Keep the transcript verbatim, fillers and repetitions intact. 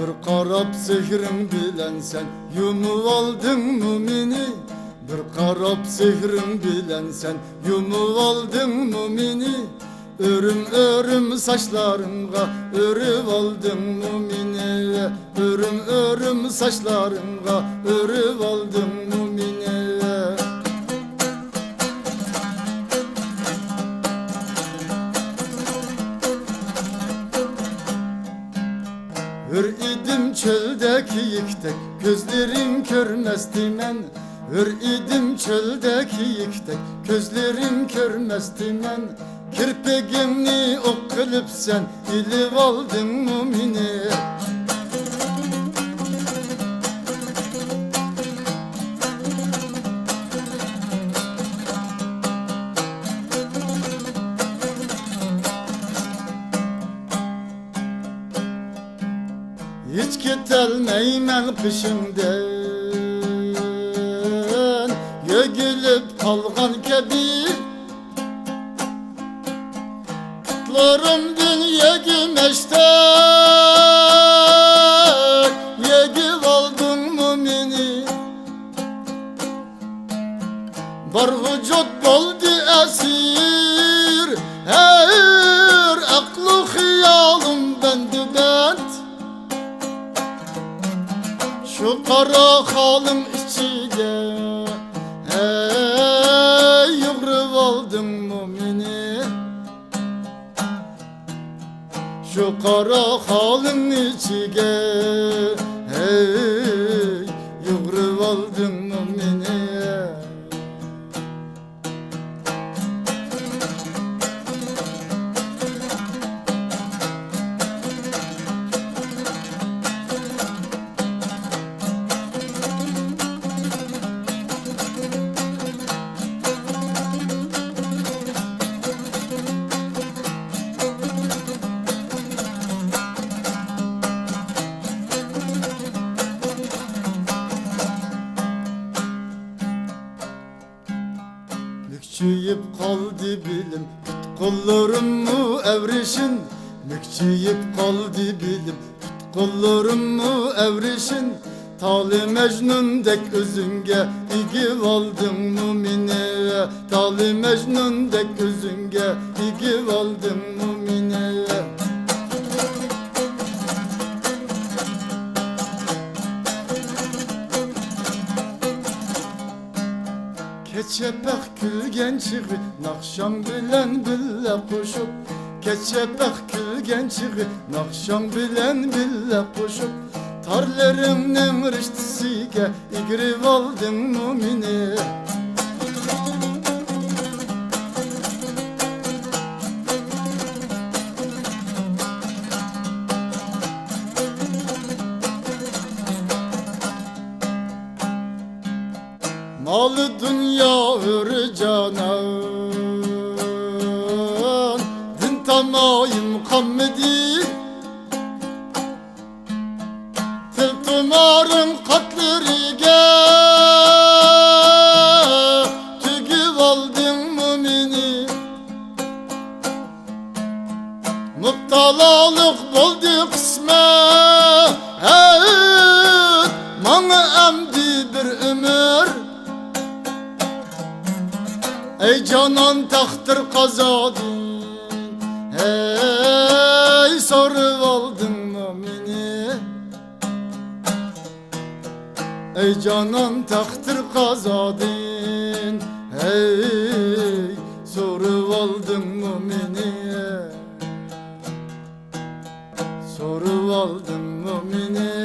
بىر قاراپ سېھرىڭ بىلەن سەن يۇمۇۋالدىڭمۇ مېنى؟ بىر قاراپ سېھرىڭ بىلەن سەن يۇمۇۋالدىڭمۇ مېنى؟ ئۆرۈم، ئۆرۈم ساچلىرىڭغا ئۆرۈۋالدىڭمۇ مېنى؟ ئۆرۈم، ئۆرۈم ساچلىرىڭغا ئۆرۈۋالدىڭمۇ مېنى؟ ھۆر ئىدىم چۆلدە كېيىكتەك، كۆزلىرىڭ كۆرمەستىمەن. ھۆر ئىدىم چۆلدە كېيىكتەك، كۆزلىرىڭ كۆرمەستىمەن. كىرپىكىڭنى ئوق قىلىپ سەن ئېلىۋالدىڭمۇ مېنى؟ ھېچ كېتەلمەيمەن قېشىڭدىن، يۆگىلىپ قالغان كەبى. پۇتلىرىمدىن يۆگىمەچتەك يۆگىۋالدىڭمۇ مېنى؟ بار ۋۇجۇد بولدى ئەسىر، ھەر ئەقلۇ خىيالىم بەندىبەند. شۇ قارا خالىڭ ئىچىگە، ھەي، يۇغۇرۇۋالدىڭمۇ مېنى؟ شۇ قارا خالىڭ ئىچىگە، ھەي، يۇغۇرۇۋالدىڭمۇ مېنى؟ مۈكچىيىپ قالدى بىلىم، پۇت-قوللىرىممۇ ئەۋرىشىن. مۈكچىيىپ قالدى بىلىم، پۇت-قوللىرىممۇ ئەۋرىشىن. تالى مەجنۇندەك ئۆزۈڭگە ئىگىۋالدىڭمۇ مېنى؟ تالى مەجنۇندەك ئۆزۈڭگە ئىگىۋالدىڭمۇ مېنى؟ كەچ شەپەق كۈلگەن چېغى ناخشاڭ بىلەن بىللە قوشۇپ، كەچ شەپەق كۈلگەن چېغى ناخشاڭ بىلەن بىللە قوشۇپ، تارلىرىڭنىڭ رىشتىسىگە ئىگىرىۋالدىڭمۇ مېنى؟ مال دۇنيا ھۆر جانان، دىن تامايىم قالمىدى. تىل تۇمارىڭ قاتلىرىگە تۈگۈۋالدىڭمۇ مېنى؟ مۇپتالالىق بولدى قىسمەت، ھەي، ماڭا ئەمدى بىر ئۆمۈر. ئەي جانان، تەقدىر قازادىن، ھەي، سورىۋالدىڭمۇ مېنى؟ ئەي جانان، تەقدىر قازادىن، ھەي، سورىۋالدىڭمۇ مېنى؟ سورىۋالدىڭمۇ مېنى؟